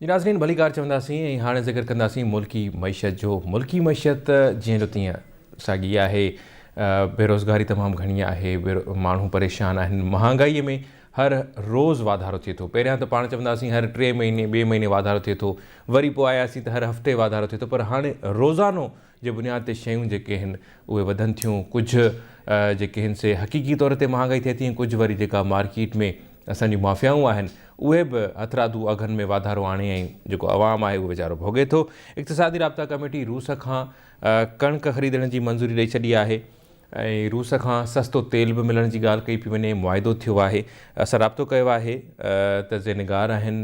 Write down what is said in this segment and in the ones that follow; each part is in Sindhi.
جي ناظرين ڀليڪار چونداسين ۽ هاڻي ذڪر ڪنداسين ملڪي معيشت جو ملڪي معيشت جيئن جو تيئن ساڳي آهي بيروزگاري تمام گهڻي آهي ماڻهو پريشان آهن مهانگائي ۾ هر روز واڌارو ٿئي ٿو پهريان ته پاڻ چونداسين هر ٽي مهيني ٻي مهيني واڌارو ٿئي ٿو وري پوء آياسين ته هر هفتي واڌارو ٿئي ٿو پر هاڻي روزانو جي بنياد تي شيون جيڪي آهن اهي وڌن ٿيون ڪجهه جيڪي آهن سي حقيقي طور تي مهانگائي ٿئي ٿي ۽ ڪجهه وري جيڪا مارڪيٽ ۾ اسان جون مافيائون آهن اهي به هٿرادو اگهن ۾ واڌارو آڻي ۽ جيڪو عوام آهي اهو ويچارو ڀوڳي ٿو. اقتصادي رابطا ڪميٽي روس کان ڪڻڪ خريدڻ جي منظوري ڏئي ڇڏي آهي ۽ روس کان سستو تيل به ملڻ جي ڳالهه ڪئي پئي وڃي معاهدو ٿيو آهي اسان رابطو ڪيو آهي تجزيه نگار آهن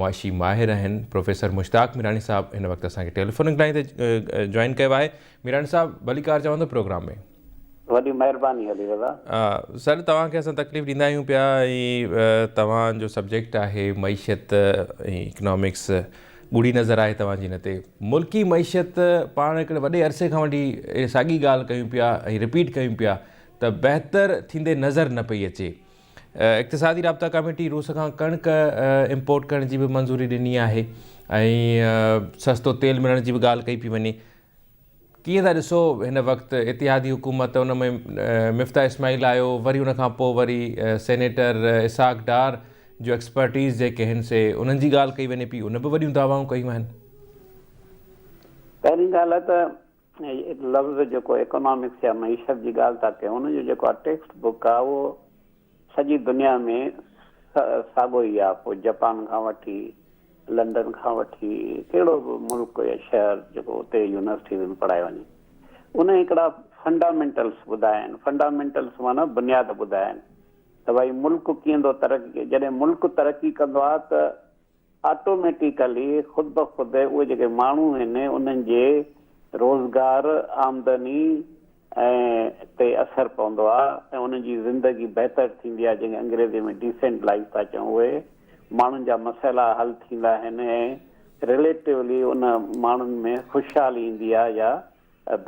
معاشي ماهر آهن پروفيسر مشتاق ميراڻي صاحب هن وقت اسان کي ٽيليفونڪ لائين تي جوائن ڪيو آهي ميراڻي صاحب ڀليڪار چوندو پروگرام ۾. وڏي مهرباني علي رضا. سر توهان کي اسان تڪليف ڏيندا آهيون پيا ۽ توهان جو سبجيڪٽ آهي معيشت ۽ اڪنامڪس ڳوڙهي نظر آهي توهان جي هن تي ملڪي معيشت پاڻ هڪڙي وڏي عرصي کان وٺي ساڳي ڳالهه ڪيون پيا ۽ رپيٽ ڪيون پيا ته بهتر ٿيندي نظر نه پئي اچي اقتصادي رابطا ڪميٽي روس کان ڪڻڪ امپورٽ ڪرڻ جي به منظوري ڏني آهي ۽ سستو تيل ملڻ جي به ڳالهه ڪئي پئي وڃي ڪيئن ٿا ڏسو هن وقت اتحادي حڪومت ان ۾ مفتاح اسماعيل آيو وري ان کان پوء وري سينيٽر اسحاق ڊار جو ايڪسپرٽيز جيڪي آهن سي انهن جي ڳالهه ڪئي وڃي پئي ان به وڏيون دعوائون ڪيون آهن. پهرين ڳالهه ته لفظ جيڪو ايڪانامڪس يا معيشت جي ڳالهه ٿا ڪيون ان جو جيڪو آ ٽيڪسٽ بڪ آ اهو سڄي دنيا ۾ ساڳو ئي آ پوء جپان کان وٺي لنڊن کان وٺي ڪهڙو به ملڪ يا شهر جيڪو اتي يونيورسٽيز ۾ پڙهايو وڃي ان هڪڙا فنڊامينٽلس ٻڌايا آهن فنڊامينٽلس معنيٰ بنياد ٻڌايا آهن ته ڀائي ملڪ ڪيئن ٿو ترقي جڏهن ملڪ ترقي ڪندو آ ته آٽوميٽيڪلي، خود بخود، اهي جيڪي ماڻهو آهن انهن جي روزگار، آمدني ۽ تي اثر پوندو آهي ۽ انهن جي زندگي بهتر ٿيندي آهي جنهن کي انگريزي ۾ ڊيسينٽ لائيف ٿا چئون اهي ماڻهن جا مسئلا حل ٿيندا آهن ۽ رليٽولي ان ماڻهن ۾ خوشحالي ايندي آهي يا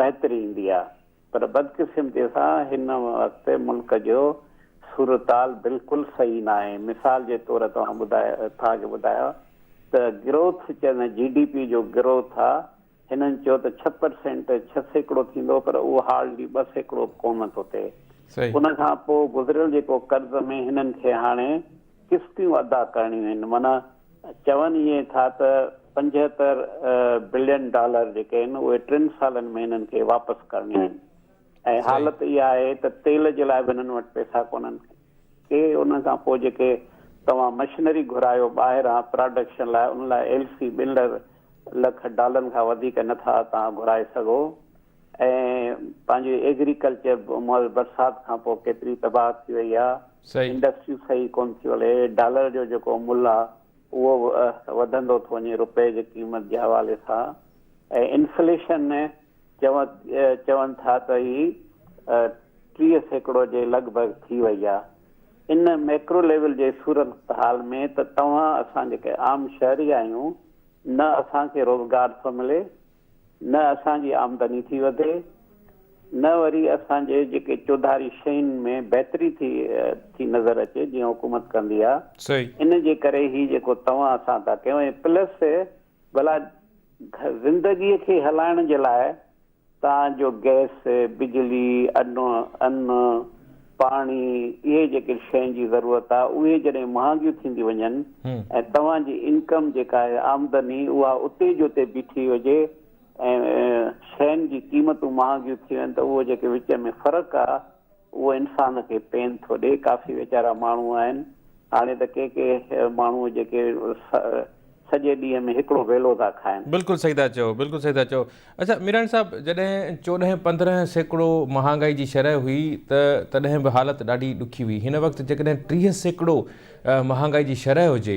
بهتري ايندي آهي. پر بدقسمتي سان هن وقت ملڪ جو صورتحال بلڪل صحيح ناهي. مثال جي طور توهان ٻڌايو توهان کي ٻڌايان ته گروٿ چوندا آهن جي ڊي پي جو گروٿ آ هنن چيو ته 6 پرسينٽ 6% ٿيندو پر اهو هارڊلي 2% به ڪونه ٿو ٿئي. ان کان پوء گذريل جيڪو قرض ۾ هنن کي هاڻي قسطيون ادا ڪرڻيون آهن معنيٰ چون ائين ٿا ته 75 بلين ڊالر جيڪي آهن اهي ٽن سالن ۾ هنن کي واپس ڪرڻيون آهن ۽ حالت اها آهي ته تيل جي لاء به هنن وٽ پئسا ڪونهن ڪي ان کان پوء جيڪي توهان مشنري گهرايو ٻاهران پراڊڪشن لاء ان لاء ايل سي ٻن لک ڊالرن کان وڌيڪ نٿا توهان گهرائي سگهو ۽ پنهنجي ايگريڪلچر برسات کان پوء ڪيتري تباهه ٿي وئي آ انڊسٽريون صحيح ڪون ٿيون هلي ڊالر جو جيڪو ملهه آ اهو به وڌندو ٿو وڃي روپئي جي قيمت جي حوالي سان ۽ انفليشن چون چون ٿا ته هي 30% جي لڳ ڀڳ ٿي وئي آ ان ميڪرو ليول جي صورتحال ۾ ته توهان اسان جيڪي عام شهري آهيون نه اسان کي روزگار ٿو ملي نه اسان جي آمدني ٿي وڌي، نه وري اسان جي جيڪي چوڌاري شين ۾ بهتري ٿي ٿي نظر اچي جيئن حڪومت ڪندي آ ان جي ڪري هي جيڪو توهان اسان ٿا ڪيون ۽ پلس ڀلا زندگي کي هلائڻ جي لاء توهان جو گئس، بجلي، ان ان، پاڻي اهي جيڪي شين جي ضرورت آ اهي جڏهن مهانگيون ٿينديون وڃن ۽ توهان جي انڪم جيڪا آهي آمدني اها اتي جو اتي بيٺي هجي ۽ شين جي قيمتون مهانگيون ٿي وڃن ته اهو جيڪي وچ ۾ فرق آ اهو انسان کي پين ٿو ڏي ڪافي ويچارا ماڻهو آهن هاڻي ته ڪي ڪي ماڻهو جيڪي سڄي ڏينهن ۾ هڪڙو ويلو ٿا کائن. بلڪل صحيح ٿا چئو بلڪل صحيح ٿا چئو اڇا ميراڻي صاحب جڏهن 14 15% مهانگائي جي شرح هئي ته تڏهن به حالت ڏاڍي ڏکي هئي هن وقت جيڪڏهن 30% مهانگائي جي شرح هجي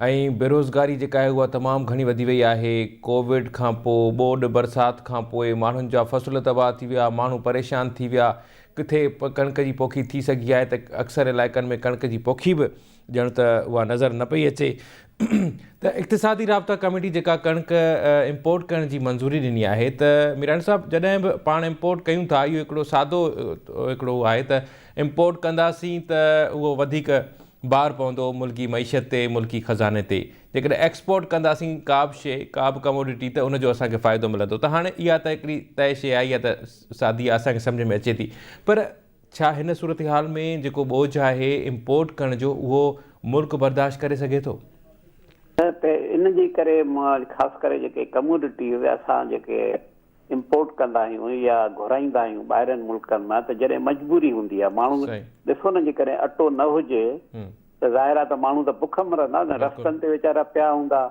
۽ بيروزگاري جيڪا آهي اها تمام گهڻي وڌي وئي آهي ڪووڊ کان پوء ٻوڏ برسات کان پوء ماڻهن جا فصل تباهه ٿي ويا ماڻهو پريشان ٿي ويا ڪٿي ڪڻڪ جي پوکي ٿي سگهي آهي ته اڪثر علائقن ۾ ڪڻڪ جي پوکي به ڄڻ ته اها نظر نه پئي اچي ته اقتصادي رابطا ڪميٽي جيڪا ڪڻڪ امپورٽ ڪرڻ جي منظوري ڏني آهي ته ميراڻي صاحب جڏهن به پاڻ امپورٽ ڪيون ٿا اهو هڪڙو سادو هڪڙو آهي ته امپورٽ ڪنداسين ته اهو وڌيڪ بار پوندو ملڪي معيشت تي ملڪي خزاني تي. جيڪڏهن ايڪسپورٽ ڪنداسين ڪا به شيء ڪا به ڪموڊٽي ته ان جو اسان کي فائدو ملندو ته هاڻي اها ته هڪڙي طئي شيء آهي اها ته سادي آهي اسان کي سمجهه ۾ اچي ٿي پر ڇا هن صورتحال ۾ جيڪو ٻوجهه آهي امپورٽ ڪرڻ جو اهو ملڪ برداشت ڪري سگهي ٿو؟ ته ان جي ڪري خاص ڪري جيڪي ڪموڊٽيز اسان جيڪي امپورٽ ڪندا آهيون يا گهرائيندا آهيون ٻاهرين ملڪن مان ته جڏهن مجبوري هوندي آهي ماڻهو ڏسو نه جيڪڏهن اٽو نه هجي ته ظاهر آهي ته ماڻهو ته بک مرندا نه رستن تي ويچارا پيا هوندا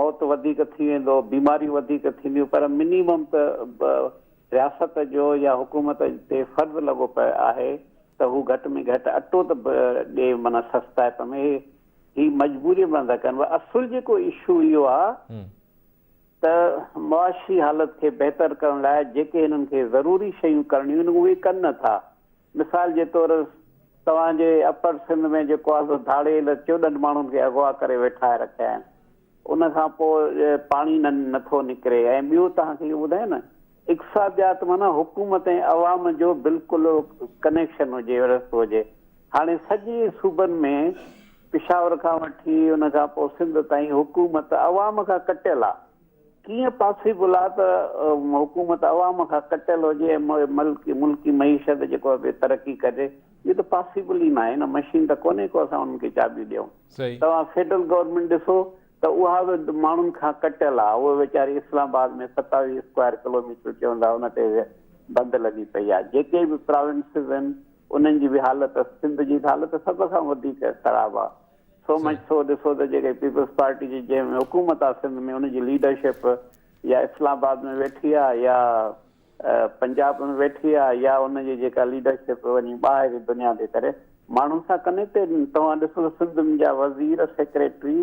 موت وڌيڪ ٿي ويندو بيماريون وڌيڪ ٿينديون پر منيمم ته رياست جو يا حڪومت تي فرض لڳو پيو آهي ته هو گهٽ ۾ گهٽ اٽو ته ڏي معنيٰ سستائپ ۾ هي مجبوري ۾ ٿا ڪن اصل جيڪو اشو اهو آهي ته معاشي حالت کي بهتر ڪرڻ لاء جيڪي هنن کي ضروري شيون ڪرڻيون آهن اهي ڪن نه ٿا. مثال جي طور توهان جي اپر سنڌ ۾ جيڪو آهي سو ڌاڙيل 14 ماڻهن کي اغوا ڪري ويٺائي رکيا آهن. ان کان پوء پاڻي نه نٿو نڪري ۽ ٻيو توهان کي اهو ٻڌايان نه اقتصاديات معنيٰ حڪومت ۽ عوام جو بلڪل ڪنيڪشن هجي رستو هجي. هاڻي سڄي صوبن ۾ پشاور کان وٺي ان کان پوء سنڌ تائين حڪومت عوام کان ڪٽيل آ. ڪيئن پاسيبل آ ته حڪومت عوام کان ڪٽيل هجي ۽ ملڪي معيشت جيڪو آ ترقي ڪري اهو ته پاسيبل ئي ناهي نه مشين ته ڪونهي ڪو اسان انهن کي چاٻيون ڏيون. توهان فيڊرل گورنمينٽ ڏسو ته اها به ماڻهن کان ڪٽيل آ اهي ويچاري اسلام آباد ۾ 27 اسڪوائر ڪلوميٽر چوندا ان تي بند لڳي پئي آ جيڪي به پراونسز آهن انهن جي به حالت سنڌ جي ته حالت سڀ کان وڌيڪ خراب آ سو مچ سو ڏسو ته جيڪي پيپلز پارٽي جي جنهن ۾ حڪومت آ سنڌ ۾ ان جي ليڊرشپ يا اسلام آباد ۾ ويٺي آ يا پنجاب ۾ ويٺي آ يا ان جي جيڪا ليڊرشپ وڃي ٻاهر دنيا تي ڪري ماڻهن سان ڪنيڪٽيڊ توهان ڏسو ته سنڌ جا وزير سيڪريٽري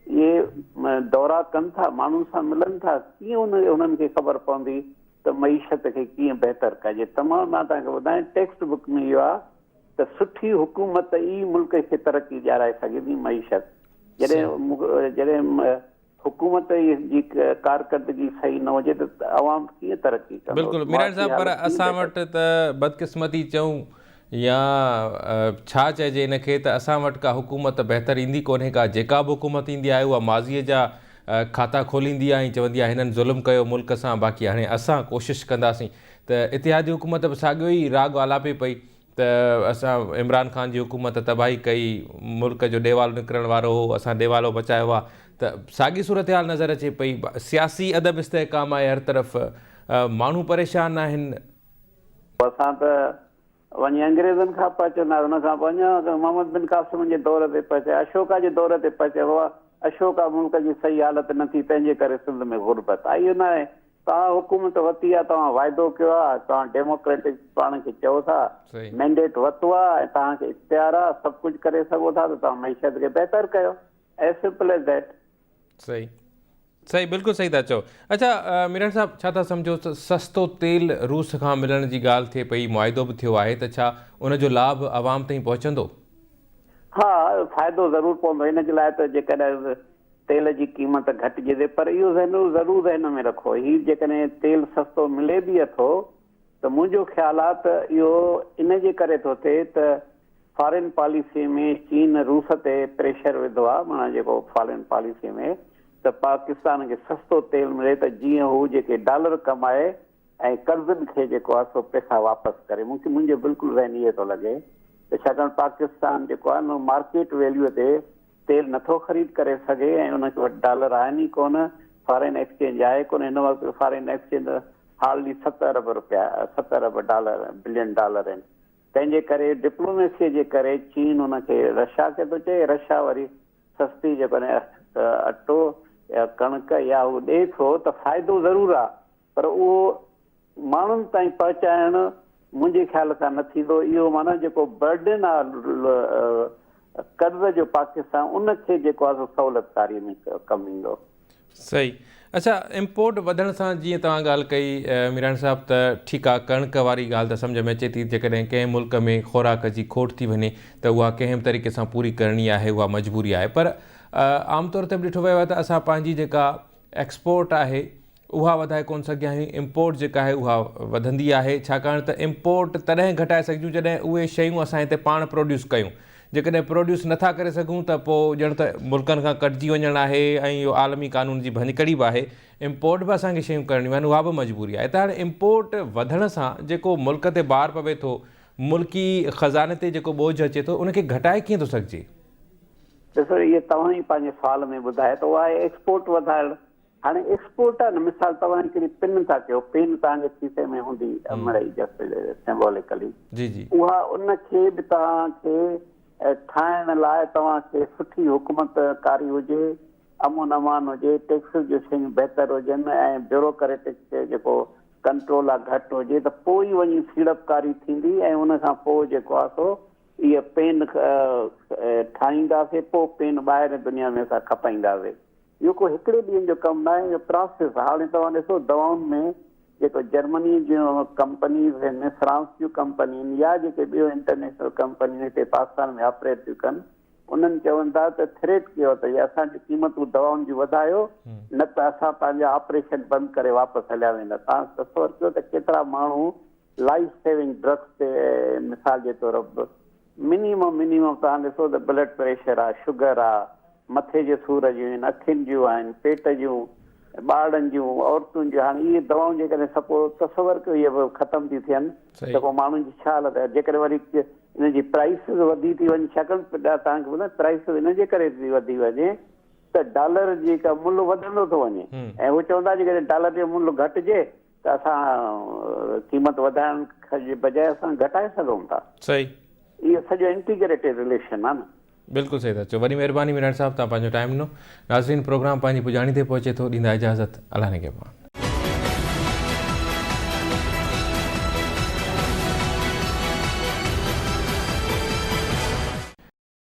اهي دورا ڪن ٿا ماڻهن سان ملن ٿا ڪيئن انهن کي خبر پوندي ته معيشت کي ڪيئن بهتر ڪجي تمام مان توهان کي ٻڌايان ٽيڪسٽ بڪ ۾ اهو آهي ته سٺي حڪومت ئي ملڪ کي ترقي ڏيارائي سگهي ٿي معيشت جڏهن جڏهن حڪومت جي ڪارڪردگي صحيح نه هجي ته عوام ڪيئن ترقي ڪندو بلڪل ميراڻي صاحب پر اسان وٽ ته بدقسمتي چئون يا ڇا چئجي ان کي ته اسان وٽ ڪا حڪومت بهتر ايندي ڪونهي ڪا جيڪا به حڪومت ايندي آهي اها ماضي جا کاتا کوليندي آهي ۽ چوندي آهي هنن ظلم ڪيو ملڪ سان باقي هاڻي اسان ڪوشش ڪنداسين ته اتحادي حڪومت به ساڳيو ئي راڳ آلاپي پئي ته اسان عمران خان جي حڪومت تباهي ڪئي ملڪ جو ڏيوالو نڪرڻ وارو هو اسان ڏيوالو بچايو آهي ته ساڳي صورتحال نظر اچي پئي سياسي عدم استحڪام آهي هر طرف ماڻهو پريشان آهن. اسان ته وڃي انگريزن کان پهچندا ان کان پوء اڃا محمد بن قاسم جي دور تي پهچي اشوڪا جي دور تي پهچي بابا اشوڪا ملڪ جي صحيح حالت نه ٿي تنهن جي ڪري سنڌ ۾ غربت آئي اهو ناهي توهان حڪومت ورتي آهي توهان واعدو ڪيو آهي توهان ڊيموڪريٽڪ پاڻ کي چئو ٿا مينڊيٽ ورتو آهي ۽ توهان کي اختيار آهي سڀ ڪجهه ڪري سگهو ٿا ته توهان معيشت کي بهتر ڪيو ايز سمپل ايز that. صحيح صحيح بلڪل صحيح ٿا چئو. اڇا ميرڻ صاحب ڇا ٿا سمجهو ته سستو تيل روس کان ملڻ جي ڳالهه ٿئي پئي معاهدو به ٿيو آهي ته ڇا ان جو لاڀ عوام تائين پهچندو؟ ها فائدو ضرور پوندو ان جي لاء ته جيڪڏهن تيل جي قيمت گهٽجي ٿي پر اهو ذهن ضرور ذهن ۾ رکو هي جيڪڏهن تيل سستو ملي به اٿو ته منهنجو خيال آهي ته اهو ان جي ڪري ٿو ٿئي ته فارين پاليسي ۾ چين روس تي پريشر وڌو آهي معنيٰ جيڪو فارين پاليسي ۾ ته پاڪستان کي سستو تيل ملي ته جيئن هو جيڪي ڊالر ڪمائي ۽ قرضن کي جيڪو آهي سو پئسا واپس ڪري مون کي منهنجو بلڪل ذهن اهي ٿو لڳي ته ڇاڪاڻ پاڪستان جيڪو آهي نو مارڪيٽ ويليو تي تيل نٿو خريد ڪري سگهي ۽ ان وٽ ڊالر آهن ئي ڪونه فارين ايڪسچينج آهي ڪونه هن وقت فارين ايڪسچينج هارڊلي 7 ارب روپيا 7 ارب ڊالر بلين ڊالر آهن تنهن جي ڪري ڊپلوميسيء جي ڪري چين ان کي رشا کي ٿو چئي، رشا وري سستي جيڪڏهن اٽو يا ڪڻڪ يا هو ڏئي ٿو ته فائدو ضرور آ پر اهو ماڻهن تائين پهچائڻ منهنجي خيال سان نه ٿيندو، اهو معنيٰ جيڪو برڊن آ قرض جو پاڪستان ان کي جيڪو آ سو سهولتڪاري ۾ ڪم ايندو. صحيح اڇا امپورٽ وڌڻ سان جيئن توهان ڳالهه ڪئي ميراڻي صاحب ته ٺيڪ آ ڪڻڪ واري ڳالهه ته سمجهه ۾ اچي ٿي جيڪڏهن ڪنهن ملڪ ۾ خوراڪ جي کوٽ ٿي وڃي ته اها ڪنهن به طريقي سان پوري ڪرڻي آهي اها مجبوري آهي پر عام طور تي به ڏٺو ويو آهي ته اسان پنهنجي جيڪا ايڪسپورٽ آهي اها وڌائي ڪونه سگهيا آهيون امپورٽ جيڪا آهي اها وڌندي آهي ڇاڪاڻ ته امپورٽ تڏهن گهٽائي سگهجون جڏهن اهي شيون اسان هتي پاڻ پروڊيوس ڪيون. جيڪڏهن پروڊيوس نٿا ڪري سگهون ته پوء ڄڻ ته ملڪن کان ڪٽجي وڃڻ آهي ۽ اهو عالمي قانون جي ڀڃڪڙي به آهي. امپورٽ به اسان کي شيون ڪرڻيون آهن اها به مجبوري آهي ته هاڻي امپورٽ وڌڻ سان جيڪو ملڪ تي بار پوي ٿو، ملڪي خزاني تي جيڪو ٻوجهه اچي ٿو ان کي گهٽائي ڪيئن ٿو سگهجي؟ ڏسو اهي توهان ئي پنهنجي سوال ۾ ٻڌايو ته اها آهي ايڪسپورٽ وڌائڻ. هاڻي ايڪسپورٽ آهي نه مثال توهان هڪڙي پن ٿا ڪيو پين توهان جي کيسي ۾ هوندي مڙئي جسٽ سمبوليڪلي جي جي اها ان کي به توهان کي ٺاهڻ لاء توهان کي سٺي حڪومت ڪاري هجي امن امان هجي ٽيڪسز جون شيون بهتر هجن ۽ بيوروڪريٽڪ جيڪو ڪنٽرول آهي گهٽ هجي ته پوء ئي وڃي سيڙپڪاري ٿيندي ۽ ان کان پوء جيڪو آهي سو اها پين ٺاهينداسي پوء پين ٻاهر دنيا ۾ اسان کپائينداسي اهو ڪو هڪڙي ڏينهن جو ڪم ناهي، اهو پراسيس آهي. هاڻي توهان ڏسو دوائن ۾ جيڪو جرمني جون ڪمپنيز آهن، فرانس جون ڪمپنيون آهن يا جيڪي ٻيون انٽرنيشنل ڪمپنيون هتي پاڪستان ۾ آپريٽ ٿيون ڪن، انهن چون ٿا ته ٿريٽ ڪيو اٿئي اسان جون قيمتون دوائن جون وڌايو نه ته اسان پنهنجا آپريشن بند ڪري واپس هليا ويندا. توهان تصور ڪيو ته ڪيترا ماڻهو لائيف سيونگ ڊرگس تي مثال جي طور منيمم منيمم توهان ڏسو ته بلڊ پريشر آ شگر آ مٿي جي سور جون آهن اکين جون آهن پيٽ جون ٻارڙن جون عورتن جون هاڻي اهي دوائون جيڪڏهن سپو تصور ڪيو اهي به ختم ٿيون ٿين ته پوء ماڻهن جي ڇا حالت آهي جيڪڏهن وري ان جي پرائسز وڌي ٿي وڃي ڇاڪاڻ توهان کي ٻڌايان پرائسز ان جي ڪري ٿي وڌي وڃي ته ڊالر جي ڪا ملهه وڌندو ٿو وڃي ۽ هو چوندا جيڪڏهن ڊالر جو ملهه گهٽجي ته اسان قيمت وڌائڻ جي بجاء اسان گهٽائي سگهون ٿا. صحيح. اهو سڄو انٽيگريٽيڊ رليشن آهي نه. بلڪل صحيح ٿا چئو وڏي مهرباني ميراڻ صاحب توهان پنهنجو ٽائيم ڏنو ناظرين پروگرام پنهنجي پڄاڻي تي پهچي ٿو ڏيندا اجازت الله نگهبان.